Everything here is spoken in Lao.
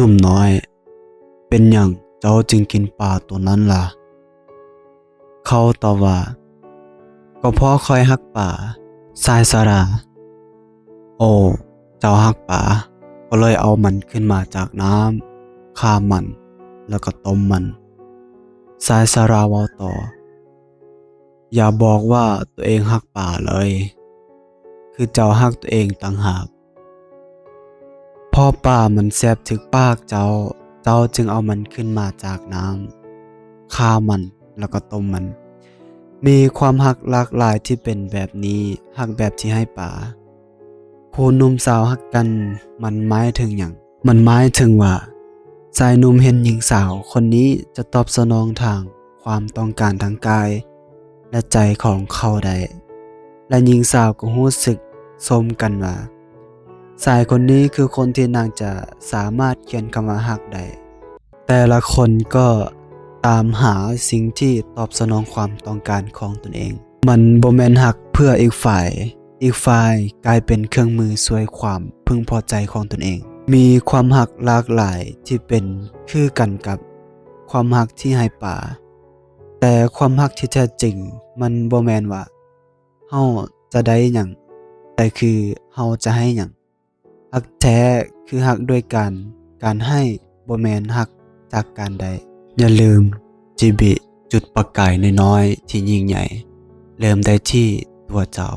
ໜຸ່ມນ້ອຍ, ເປັນຫຍັງເຈົ້າຈຶ່ງກິນປາໂຕນັ້ນລະ? ເຂົາຕອບວ່າ, ກໍເພາະຂ້ອຍຮັກປາ. ຊາຍຊາລາ, ໂອ້, ເຈົ້າຮັກປາ, ກໍເລີຍເອົາມັນຂຶ້ນມາຈາກນ້ຳ, ຂ້າມັນ, ແລ້ວກໍຕົ້ມມັນ. ຊາຍຊາລາເວົ້າຕໍ່, ຢ່າບອກວ່າຕົວເອງຮັກປາເລີຍ, ຄືເຈົ້າຮັກຕົວເອງຕ່າງຫາກ. ເພາະປາມັນແຊບຖືກປາກເຈົ້າ, ເຈົ້າຈຶ່ງເອົາມັນຂຶ້ນມາຈາກນ້ຳ, ຂ້າມັນ, ແລ້ວກໍຕົ້ມມັນ. ມີຄວາມຮັກຫຼາກຫຼາຍທີ່ເປັນແບບນີ້, ຮັກແບບທີ່ໃຫ້ປາ. ຄູ່ໜຸ່ມສາວຮັກກັນ, ມັນໝາຍເຖິງຫຍັງ? ມັນໝາຍເຖິງວ່າ ຊາຍໜຸ່ມເຫັນຍິງສາວຄົນນີ້ຈະຕອບສະໜອງທາງຄວາມຕ້ອງການທາງກາຍ ແລະ ໃຈຂອງເຂົາໄດ້ ແລະ ຍິງສາວກໍຮູ້ສຶກຊົມກັນວ່າ ຊາຍຄົນນີ້ຄືຄົນທີ່ນາງຈະສາມາດຂຽນຄຳວ່າຮັກໄດ້. ແຕ່ລະຄົນກໍຕາມຫາສິ່ງທີ່ຕອບສະໜອງຄວາມຕ້ອງການຂອງຕົນເອງ. ມັນບໍ່ແມ່ນຮັກເພື່ອອີກຝ່າຍ, ອີກຝ່າຍກາຍເປັນເຄື່ອງມືຊ່ວຍຄວາມເພິ່ງພໍໃຈຂອງຕົນເອງ. ມີຄວາມຮັກຫຼາກຫຼາຍທີ່ເປັນຄືກັນກັບຄວາມຮັກທີ່ໃຫ້ປາ, ແຕ່ຄວາມຮັກທີ່ແທ້ຈິງມັນບໍ່ແມ່ນວ່າເຮົາຈະໄດ້ຫຍັງ, ແຕ່ຄືເຮົາຈະໃຫ້ຫຍັງ. ຮັກແທ້ຄືຮັກດ້ວຍການ, ການໃຫ້, ບໍ່ແມ່ນຮັກຈາກການໄດ້. ຢ່າລືມ, ຈີບີ, ຈຸດປະກາຍນ້ອຍໆທີ່ຍິ່ງໃຫຍ່ ເລີ່ມໄດ້ທີ່ຕົວເຈົ້າ.